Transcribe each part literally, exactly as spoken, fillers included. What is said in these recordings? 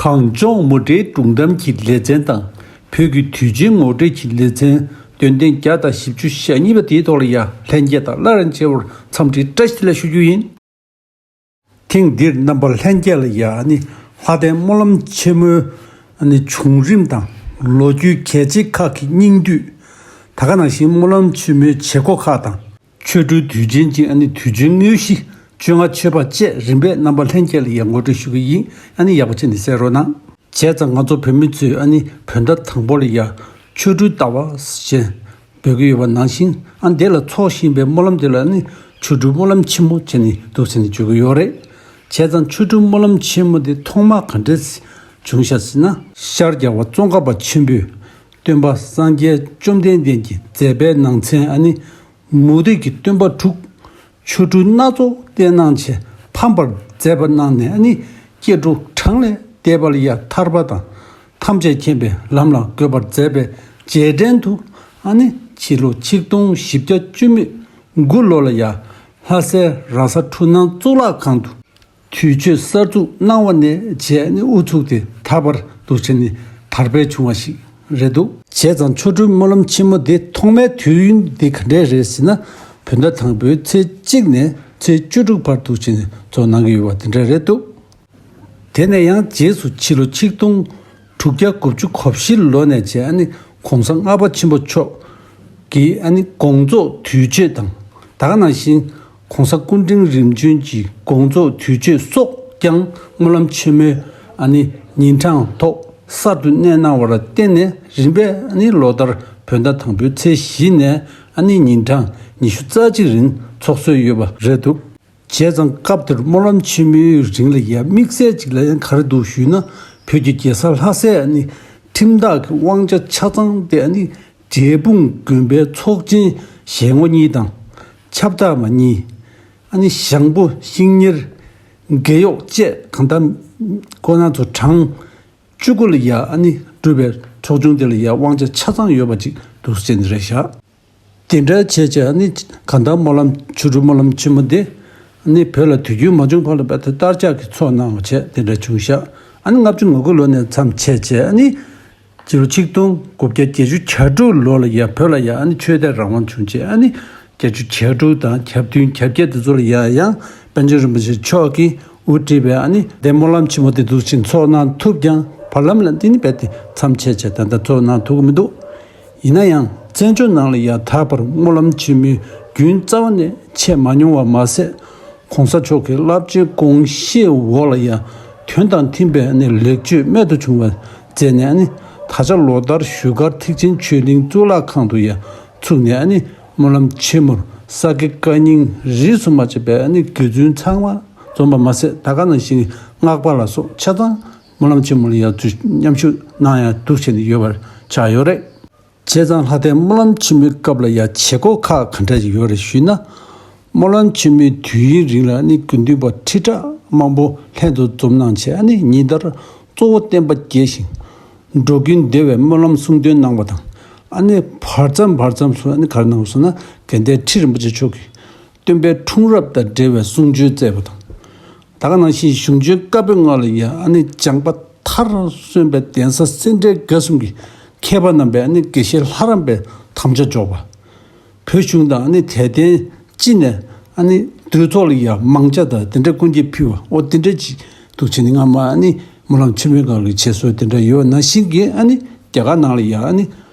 གངས་ལྗོངས་མུ་འབྲེལ་སྒྲུང་གཏམ་གྱི་ལེ་ཚན་དང་། བོད་ཀྱི་དུས་ཆེན་ངོ་སྤྲོད་ཀྱི་ལེ་ཚན། འདོན་ཐེངས་བརྒྱ་དང་བཞི་བཅུ་ཞེ་གཉིས་པ་དེའི་ཐོག་ལ་ཡང་ལྷན་རྒྱས་དང་སླར་ཡང་མཇལ་བར་འཚམས་འདྲི་བཀྲ་ཤིས་བདེ་ལེགས་ཞུ་རྒྱུ་ཡིན། ཐེངས་འདིར་རྣམ་པ་ལྷན་རྒྱས་ལ་ཡང་ནི་ལྷ་ལྡན་སྨོན་ལམ་ཆེན་མོའི་ནི་བྱུང་རིམ་དང་། ལོ་རྒྱུས་གལ་ཆེ་ཁག་གི་སྙིང་བསྡུས། ད་ག་ནང་བཞིན་སྨོན་ལམ་ཆེན་མོའི་བྱེད་སྒོ་ཁག་དང་། ཆོ་འཕྲུལ་དུས་ཆེན་གྱི་ཨ་ནི་དུས་ཆེན་དངོས་གཞི་བཅོ་ལྔ་མཆོད་པ་བཅས་རིམ་པས་རྣམ་པ་ལྷན་རྒྱས་ལ་ཡང་ངོ་སྤྲོད་ཞུ་གི་ཡིན། ཨ་ནི་ཡག་པོ་བྱས་ནས་གསན་རོགས་གནང་། བྱས་ཙང་ང་ཚོ་བོད་མི་ཚོས་ཨ་ནི་བོད་ཟླ་དང་པོ་ལ་ཡང་ཆོ་འཕྲུལ་ཟླ་བ་ཞེས་འབོད་ཀྱི་ཡོད་པ་ནང་བཞིན། ཨ་ནི་དེ་ལ་འཚོགས་བཞིན་པའི་སྨོན་ལམ་དེ་ལ་ཨ་ནི་ཆོ་འཕྲུལ་སྨོན་ལམ་ཆེན་མོ་བྱས་ནས་འདུག་ཟེར་ནས་བརྗོད་ཀྱི་ཡོད་རེད། བྱས་ཙང་ཆོ་འཕྲུལ་སྨོན་ལམ་ཆེན་མོ་དེ་ཐོག་མར་ག་འདྲས་བྱུང་ཤག་ཟེར་ན། ཤར་རྒྱལ་བ་ཙོང་ཁ་པ་ཆེན་པོས་སྟོན་པ་སངས་རྒྱས་བཅོམ་ལྡན་འདས་ཀྱི་མཛད་པའི་ནང་ཚན་ཨ་ནི་མུ་སྟེགས་ཀྱི་སྟོན་པ་དྲུག་ཆོ་འཕྲུལ་སྣ་ཚོགས་བསྟན་གནང་བྱས་ཕམ་པར་མཛད་པ་གནང་ནས། ཨ་ནི་སྐྱེ་འགྲོ་གྲངས་ལས་འདས་པ་ལ་ཡང་ཐར་པ་དང་ཐམས་ཅད་མཁྱེན་པའི་ལམ་ལ་འགོད་པར་མཛད་པའི་རྗེས་དྲན་དུ། ཨ་ནི་ཕྱི་ལོ་ཆིག་སྟོང་བཞི་བརྒྱ་བཅུ་མེད་དགུ་ལོ་ལ་ཡང་ལྷ་སའི་ར་ས་འབྲུ་སྣ་གཙུག་ལག་ཁང་དུ་དུས་མཆོད་གསར་འཛུགས་གནང་བ་ནས་བྱས་ནས་དབུ་ཚུགས་དེ་དར་བར་འདུག་བྱས་ནས་དར་འཕེལ་བྱུང་བ་ཞིག་རེད་འདུག་བྱས་ཙང་ཆོ་འཕྲུལ་སྨོན་ལམ་ཆེན་མོ་འདི་ཐོག་མའི་དུས་ཡུན་འདི་ག་འདྲས་རེད་ཟེར་ན། བོད་ཟླ་དང་པོའི་ཚེས་གཅིག་ནས་ཚེས་བཅུ་དྲུག་བར་འདུག་བྱས་ནས་འཚོགས་གནང་གི་ཡོད་པ་དེ་འདྲ་རེད་འདུག་དེ་ནས་ཡང་རྗེས་སུ་ཕྱི་ལོ་ཆིག་སྟོང་དྲུག་བརྒྱ་དགུ་བཅུ་གོ་བཞི་ལོ་ནས་བྱས། ཨ་ནི་གོང་ས་ལྔ་པ་ཆེན་པོ་མཆོག་གིས་ཨ་ནི་དགོངས་རྫོགས་དུས་མཆོད་དང་། ད་ག་ནང་བཞིན་གོང་ས་སྐུ་ཕྲེང་རིམ་བྱོན་གྱི་དགོངས་རྫོགས་དུས་མཆོད་སོགས་ཀྱང་སྨོན་ལམ་ཆེན་མོའི་ཨ་ནི་ཉིན་གྲངས་ཐོག་གསར་དུ་གནས་གནང་བར་བརྟེན་ནས། རིམ་པས་ཨ་ནི་ལོ་ལྟར་བོད་ཟླ་དང་པོའི་ཚེས་བཞི་ནས་ཨ་ནི་ཉིན་གྲངས་ཉི་ཤུ་རྩ་གཅིག་རིང་འཚོགས་སྲོལ་ཡོད་པ་རེད་འདུག་བྱས་ཙང་སྐབས་དེར་སྨོན་ལམ་ཆེན་མོའི་རིང་ལ་ཡང་དམིགས་བསལ་ཅིག་ལ་ཡང་ག་རེ་འདུག་ཞུས་ན། བོད་ཀྱི་རྒྱལ་ས་ལྷ་སའི་ཨ་ནི་ཁྲིམས་བདག་གི་དབང་ཆ་ཆ་ཚང་དེ་ཨ་ནི་འབྲས་སྤུངས་དགོན་པའི་ཚོགས་ཆེན་ཞལ་ངོ་གཉིས་དང་། ཆབ་བདག་མ་གཉིས། ཨ་ནི་ཞང་པོ་ཤིང་ཉེར་དགེ་གཡོག་བཅས་གང་ལྟར་ཁོ་རང་ཚོ་གྲངས་བཅུ་དགུ་ལ་ཡང་ཨ་ནི་སྒྲུབ་པའི་ཚོགས་ཆུང་དེ་ལ་ཡང་དབང་ཆ་ཆ་ཚང་ཡོད་པ་ཅིག་འདུག་ཟེར་ནི་རེད་ཤག་དེ་འདྲ་བྱས་བྱས་ཨ་ནི་གང་ལྟར་སྨོན་ལམ་ཆོ་འཕྲུལ་སྨོན་ལམ་ཆེན་མོ་འདི་ཨ་ནི་བོད་ལ་དུས་རྒྱུན་མ་བྱུང་བར་ལ་རྦད་དེ་དར་ལྕོག་གི་ཚོགས་གནང་བ་བྱས་དེ་འདྲ་བྱུང་ཤག་ཨ་ནི་ལྔ་བཅུ་ང་དགུ་ལོ་ནས་མཚམས་ཆད་བྱས། ཨ་ནི་སྤྱི་ལོ་ཆིག་སྟོང་དགུ་བརྒྱ་བརྒྱད་ཅུ་གྱ་དྲུག་ལོ་ལ་ཡང་བོད་ལ་ཡང་ཨ་ནི་ཆོས་དད་རང་དབང་བྱུང་བྱས། ཨ་ནི་བརྒྱད་ཅུ་གྱ་དྲུག་དང་གྱ་བདུན་གྱ་བརྒྱད་དེ་ཚོ་ལ་ཡང་ཡང་པཎ་ཆེན་རིན་པོ་ཆེ་མཆོག་གིས་དབུ་ཁྲིད་པའི་ཨ་ནི་དེ་སྨོན་ལམ་ཆེན་མོ་དེ་འདུག་ཅིང་ཚོགས་གནང་ཐུབ་ཀྱང་། བར་ལམ་ལ་འདི་ནི་རྦད་དེ་མཚམས་ཆད་བྱས་ད་ལྟ་ཚོགས་གནང་ཐུབ་ཀྱི་མི་འདུག་ཡིན་ན་ཡང་བཙན་བྱོལ་ནང་ལ་ཡང་ད་བར་སྨོན་ལམ་ཆེན་མོའི་རྒྱུན་རྩ་བ་ནས་ཆད་མ་མྱོང་བ་མ་ཟད། གོང་ས་མཆོག་གི་རླབས་ཆེན་དགོངས་བཞེད་འོག་ལ་ཡང་དོན་དང་མཐུན་པའི་ཨ་ནི་ལེགས་བཅོས་རྨད་དུ་བྱུང་བ་མཛད་ནས། ཨ་ནི་ད་ཆ་ལོ་ལྟར་བཞུགས་སྒར་ཐེག་ཆེན་ཆོས་གླིང་གཙུག་ལག་ཁང་དུ་ཡང་ཚུགས་ནས། ཨ་ནི་སྨོན་ལམ་ཆེན་མོར་ས་དགེ་བཀའ་རྙིང་རིས་སུ་མ་ཆད་པའི་ཨ་ནི་དགེ་ཚུལ་ཚང་མ་འཛོམས་པ་མ་ཟད། ད་ག་ནང་བཞིན་སྔགས་པ་ལ་སོགས་ཆ་ཚང་སྨོན་ལམ་ཆེན་མོ་ལ་ཡང་ཚུར་མཉམ་ཞུགས་གནང་ཡང་འདུག་བྱས་ནས་ཡོད་པར་ཆགས་ཡོད་རེད། བྱས་ཙང་ལྷ་ལྡན་སྨོན་ལམ་ཆེན་མོའི་སྐབས་ལ་ཡང་བྱེད་སྒོ་ཁག་ག་འདྲ་ཞིག་ཡོད་རེད་ཞུས་ན། སྨོན་ལམ་ཆེན་མོའི་དུས་ཡུན་རིང་ལ་ཨ་ནི་དགེ་འདུན་པ་ཁྲི་ཕྲག་མང་པོ་ལྷན་དུ་འཛོམས་གནང་བྱས། ཨ་ནི་ཉིན་ལྟར་གཙོ་བོ་བསྟན་པ་རྒྱས་ཤིང་འགྲོ་ཀུན་བདེ་བའི་སྨོན་ལམ་གསུང་འདོན་གནང་བ་དང་། ཨ་ནི་བར་མཚམས་བར་མཚམས་སུ་ཨ་ནི་ག་རེ་གནང་བ་སོང་ན། དགེ་ལྡན་ཁྲི་རིན་པོ་ཆེ་མཆོག་གིས་སྟོན་པའི་འཁྲུངས་རབས་དང་འབྲེལ་བའི་གསུང་ཆོས་སྩལ་བ་དང་། ད་ག་ནང་བཞིན་གཞུང་ཆེན་བཀའ་པོད་ལྔ་ལ་ཡང་ཨ་ནི་སྦྱངས་པ་མཐར་སོན་པའི་གདན་ས་སེ་འབྲས་དགའ་གསུམ་གྱི་མཁས་པ་རྣམ་པས་ཨ་ནི་དགེ་བཤེས་ལྷ་རམས་པའི་དམ་བཅའ་འཇོག་པ། བོད་གཞུང་དང་ཨ་ནི་དད་ལྡན་སྤྱི་ནས་ཨ་ནི་འདུས་ཚོགས་ལ་ཡང་མང་ཇ་དང་དེ་འདྲའི་སྐུ་འགྱེད་ཕུལ་བ། འོ་དེ་འདྲ་ཅིག་འདུག་བྱས་ནས་སྔ་མ་ཨ་ནི་སྨོན་ལམ་ཆེན་མོའི་སྒང་ལ་བྱེད་སྲོལ་དེ་འདྲ་ཡོད་ནང་བཞིན་གྱི། ཨ་ནི་རྒྱ་གར་ནང་ལ་ཡང་ཨ་ནི་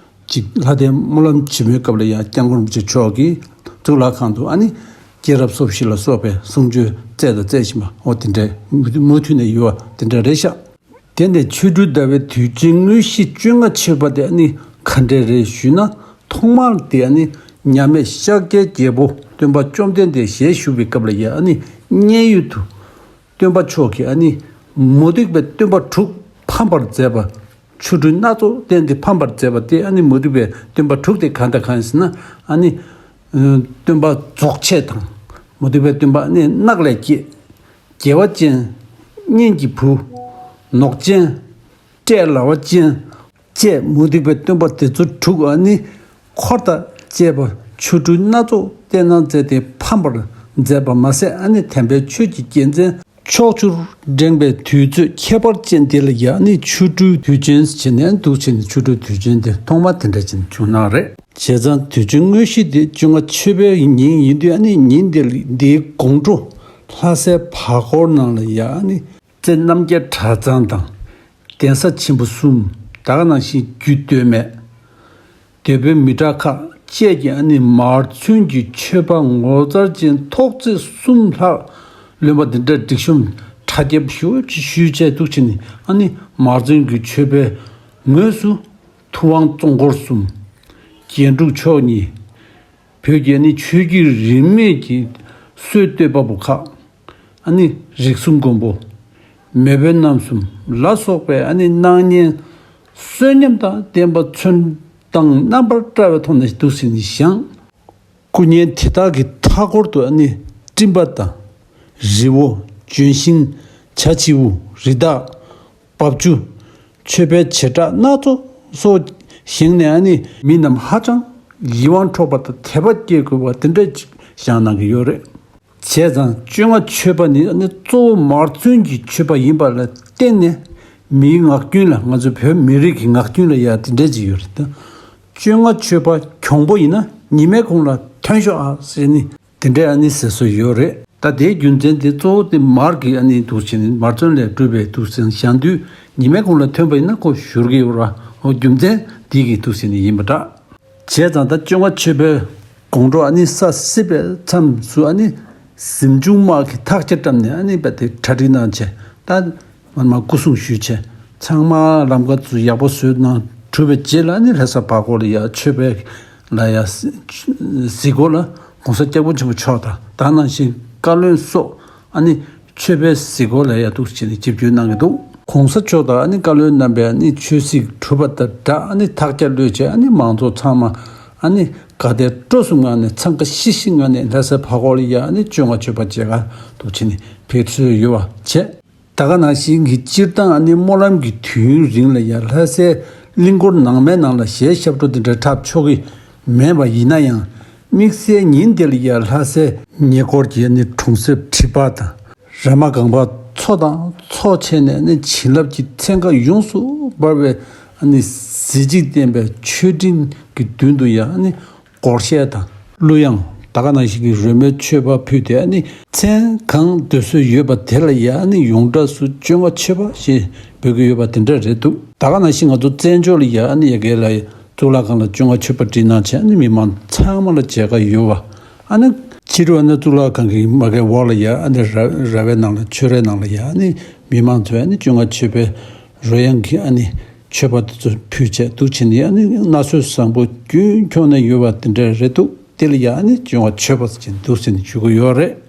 ཅིག་ལྷ་ལྡན་སྨོན་ལམ་ཆེན་མོའི་སྐབས་ལ་ཡང་སྐྱབས་མགོན་རིན་པོ་ཆེ་མཆོག་གིས་གཙུག་ལག་ཁང་དུ་ཨ་ནི་སྐྱེས་རབས་སོ་བཞི་ལ་སོགས་པའི་གསུང་ཆོས་སྩལ་དང་སྩལ་བཞིན་པ། འོ་དེ་འདྲའི་མུ་མུ་མཐུད་ནས་ཡོད་པ་དེ་འདྲ་རེད་ཤག་དེ་ནས་ཆོ་འཕྲུལ་ཟླ་བའི་དུས་ཆེན་དངོས་གཞི་བཅོ་ལྔ་མཆོད་པ་དེ་ཨ་ནི་ག་འདྲས་རེད་ཞུས་ན། ཐོག་མར་དེ་ཨ་ནི་མཉམ་མེད་ཤཱཀྱའི་རྒྱལ་པོ་སྟོན་པ་བཅོམ་ལྡན་འདས་ཞལ་བཞུགས་པའི་སྐབས་ལ་ཡང་ཨ་ནི་མཉན་ཡོད་དུ་སྟོན་པ་མཆོག་གིས་ཨ་ནི་མུ་སྟེགས་པའི་སྟོན་པ་དྲུག་ཕམ་པར་མཛད་པ། ཆོ་འཕྲུལ་སྣ་ཚོགས་བསྟན་ཏེ་ཕམ་པར་མཛད་པ་དེ་ཨ་ནི་མུ་སྟེགས་པའི་སྟོན་པ་དྲུག་དེ་གང་དང་གང་ཡིན་ཟེར་ན། ཨ་ནི་སྟོན་པ་རྫོགས་ཆེན་དང་། མུ་སྟེགས་པའི་སྟོན་པ་ཨ་ནི་གནག་ལས་སྐྱེས། དགེ་བ་ཅན། གཉེན་གྱི་བུ། ནོག་ཅན། སྤྲེལ་ལ་བ་ཅན། བཅས་མུ་སྟེགས་པའི་སྟོན་པ་དེ་ཚོ་དྲུག་ཨ་ནི་འཁོར་དང་བཅས་པ་ཆོ་འཕྲུལ་སྣ་ཚོགས་བསྟན་གནང་མཛད་དེ་ཕམ་པར་མཛད་པ་མ་ཟད། ཨ་ནི་དམ་པའི་ཆོས་ཀྱི་རྒྱལ་མཚན་ ཕྱོགས་བཅུར་འགྲེང་བའི་དུས་ཚོད་ཁྱད་པར་ཅན་དེ་ལ་ཡང་ནི་ཆོ་འཕྲུལ་དུས་ཆེན་ཟེར་ནས་འདུག་བྱས་ནས་ཆོ་འཕྲུལ་དུས་ཆེན་དེ་ཐོག་མ་དེ་འདྲ་ཅིག་བྱུང་ནི་རེད། བྱས་ཙང་དུས་ཆེན་དངོས་གཞི་དེ་བཅོ་ལྔ་མཆོད་པའི་ཉིན་ཡིན་དུས་ཨ་ནི་ཉིན་དེ་འདིའི་དགོང་དྲོ་ལྷ་སའི་བར་སྐོར་ནང་ལ་ཡང་ནི་རྩེ་རྣམ་རྒྱལ་གྲྭ་ཚང་དང་། གདན་ས་ཆེན་པོ་གསུམ། ད་ག་ནང་བཞིན་རྒྱུད་སྟོད་སྨད། སྡེ་དཔོན་མི་དྲག་ཁག་བཅས་ཀྱིས་ཨ་ནི་མར་ཚོན་གྱི་མཆོད་པ་ངོ་མཚར་ཅན་ཐོག་བརྩེགས་གསུམ་ལྷག་ལོན་པ་འདི་འདྲ་སྒྲིག་གཤོམ་གྲ་རྒྱས་ཞེ་པོ་ཅིག་ཞུས་བྱས་འདུག་བྱས་ནས་ཨ་ནི་མར་ཚོན་གྱི་མཆོད་པའི་ངོས་སུ་ཐུབ་དབང་གཙོ་འཁོར་གསུམ། རྒྱན་དྲུག་མཆོག་གཉིས། བོད་ཀྱི་ཨ་ནི་ཆོས་བརྒྱུད་རིས་མེད་ཀྱི་སྲོལ་གཏོད་པ་པོ་ཁག་ཨ་ནི་རིགས་གསུམ་མགོན་པོ། མེས་དབོན་རྣམ་གསུམ་ལ་སོགས་པའི་ཨ་ནི་སྣང་བརྙན་གསོན་ཉམས་དང་ལྡན་པ་ཚོན་མདངས་རྣམ་པར་བཀྲ་བའི་ཐོག་ནས་འདུག་སེ་ནས་བཞེངས། སྐུ་བརྙན་དེ་དག་གི་མཐའ་སྐོར་དུ་ཨ་ནི་སྤྲིན་པ་དང་། རི་བོ། ལྗོན་ཤིང་། བྱ་བྱིའུ། རི་དྭགས། རྦབ་ཆུ། མཆོད་པའི་བྱེ་བྲག་སྣ་ཚོགས་སོགས་བཞེངས་ནས་ཨ་ནི་མི་རྣམས་ཧ་ཅང་ཡིད་དབང་འཕྲོག་པ་དང་དད་པ་སྐྱེ་དགོས་པ་དེ་འདྲ་ཅིག་བཞེངས་གནང་གི་ཡོད་རེད། བྱས་ཙང་བཅོ་ལྔ་མཆོད་པ་ནི་ཨ་ནི་གཙོ་བོ་མར་ཚོན་གྱི་མཆོད་པ་ཡིན་པ་ལ་བརྟེན་ནས་མིའི་ངག་རྒྱུན་ལ་ང་ཚོ་བོད་མི་རིགས་ཀྱི་ངག་རྒྱུན་ལ་ཡང་དེ་འདྲ་ཅིག་ཡོད་རེད་ད། བཅོ་ལྔ་མཆོད་པ་གྱོང་པོ་ཡིན་ན་ཉི་མའི་གུང་ལ་ཐོན་ཤོག་ཨ་ཟེར་ནི། དེ་འདྲའི་ཨ་ནི་ཟེར་སྲོལ་ཡོད་རེད། ད་དེའི་རྒྱུ་མཚན་དེ་གཙོ་བོ་དེ་མར་གྱི་ཨ་ནི་འདུག་བྱས་ནས་མར་ཚོན་ལས་གྲུབ་པའི་འདུག་བྱས་ནས་བཞེངས་དུས་ཉི་མའི་གུང་ལ་ཐོན་པ་ཡིན་ན་ཁོ་བཞུར་གྱི་ཡོད་ར། འོ་རྒྱུ་མཚན་འདི་གི་འདུག་བྱས་ནས་ཡིན་པ་འདྲ། བྱས་ཙང་ད་བཅོ་ལྔ་མཆོད་པའི་དགོང་དྲོ་ཨ་ནི་ས་སྲིབ་པའི་མཚམས་སུ་ཨ་ནི་གཟིམ་ཆུང་དམག་གིས་ཐག་ཆ་བཀྲམ་ནས་ཨ་ནི་བས་དེ་གྲ་སྒྲིག་གནང་བྱས་ད། མར་མར་སྐུ་སྲུང་ཞུས་བྱས། ཚང་མ་ལམ་ཁ་ཚུར་ཡག་པོ་བཟོས་གནང་གྲུབ་པའི་རྗེས་ལ་ཨ་ནི་ལྷ་ས་བར་སྐོར་ལ་ཡ་མཆོད་པའི་ལ་ཡ་གཟིགས་སྐོར་ལ་༸གོང་ས་༸སྐྱབས་མགོན་ཆེན་པོ་མཆོག་དང་ད་ནང་བཞིན་བཀའ་བློན་སོགས་ཨ་ནི་མཆོད་པའི་གཟིགས་སྐོར་ལ་ཡ་འདུག་བྱས་ནས་ཆིབས་བསྒྱུར་གནང་གི་འདུག ༸གོང་ས་མཆོག་དང་ཨ་ནི་བཀའ་བློན་རྣམ་པས་ཨ་ནི་ཆོས་གཟིགས་གྲུབ་པ་དང་སྦྲགས་ཨ་ནི་ཐག་བཅད་གློད་བྱས་ཨ་ནི་མང་ཚོགས་ཚང་མ་ཨ་ནི་དགའ་དད་སྤྲོ་གསུམ་ངང་ནས་འཚང་ཁ་ཤིག་ཤིག་ངང་ནས་ལྷ་སའི་བར་སྐོར་ལ་ཡ་ཨ་ནི་བཅོ་ལྔ་མཆོད་པ་མཇལ་ཁ་འདུག་བྱས་ནས་ཕེབས་སྲོལ་ཡོད་པ་བྱས། ད་ག་ནང་བཞིན་གྱི་སྤྱིར་བཏང་ཨ་ནི་སྨོན་ལམ་གྱི་དུས་ཡུན་རིང་ལ་ཡང་ལྷ་སའི་གླིང་སྐོར་ནང་མའི་ནང་ལ་གཞས་ཞབས་བྲོ་འདི་འདྲ་འཁྲབ་ཆོག་གི་མེད་པ་ཡིན་ན་ཡང་། དམིགས་བསལ་ཉིན་དེ་ལ་ཡང་ལྷ་སའི་ཉེ་འཁོར་གྱི་ཨ་ནི་གྲོང་གསེབ་ཁྲི་པ་དང་། ར་མ་སྒང་པ་མཚོ་དང་མཚོ་ཆེ་ནས་ཨ་ནི་བྱིན་རླབས་ཀྱི་ཚན་ཁ་ཡོངས་སུ་འབར་བའི་ཨ་ནི་གཟི་བརྗིད་ལྡན་པའི་མཆོད་སྤྲིན་གྱི་མདུན་དུ་ཡང་ཨ་ནི། སྒོར་གཞས་དང་གླུ་དབྱངས། ད་ག་ནང་བཞིན་གྱི་རོལ་མོའི་མཆོད་པ་ཕུལ་ཏེ་ཨ་ནི་མཚན་གང་འདོད་སྲོལ་ཡོད་པ་དེ་ལ་ཡ་ཨ་ནི་ཡོངས་གྲགས་སུ་བཅོ་ལྔ་མཆོད་པ་ཞེས་འབོད་ཀྱི་ཡོད་པ་དེ་འདྲ་རེད་འདུག་ད་ག་ནང་བཞིན་ང་ཚོ་བཙན་བྱོལ་ལ་ཡ་ཨ་ནི་ཡ་གི་ལ་གཙུག་ལག་ཁང་ལ་བཅོ་ལྔ་མཆོད་པ་སྒྲིག་གནང་བྱས་ཨ་ནི་མི་མང་ཚང་མ་ལ་མཇལ་ཁ་ཡོད་པ། ཨ་ནི་ཕྱི་དྲོ་ཨ་ནི་གཙུག་ལག་ཁང་གི་མ་གའི་འོག་ལ་ཡ་ཨ་ནི་ར་ར་བའི་ནང་ལ་ཆོས་རའི་ནང་ལ་ཡ་ཨ་ནི་མི་མང་ཚོས་ཨ་ནི་བཅོ་ལྔ་མཆོད་པའི་རོལ་དབྱངས་ཀྱི་ཨ་ནི་མཆོད་པ་དེ་ཚོ་ཕུལ་བྱས་འདུག་བྱས་ནས་ཨ་ནི་སྣ་ཚོགས་བཟང་པོ་རྒྱུན་འཁྱོངས་ནས་ཡོད་པ་དེ་འདྲ་རེད་འདུག་དེ་ལ་ཡ་ཨ་ནི་བཅོ་ལྔ་མཆོད་པ་ཟེར་གྱིན་འདུག་ཟེར་ནས་ཞུ་གི་ཡོད་རེད།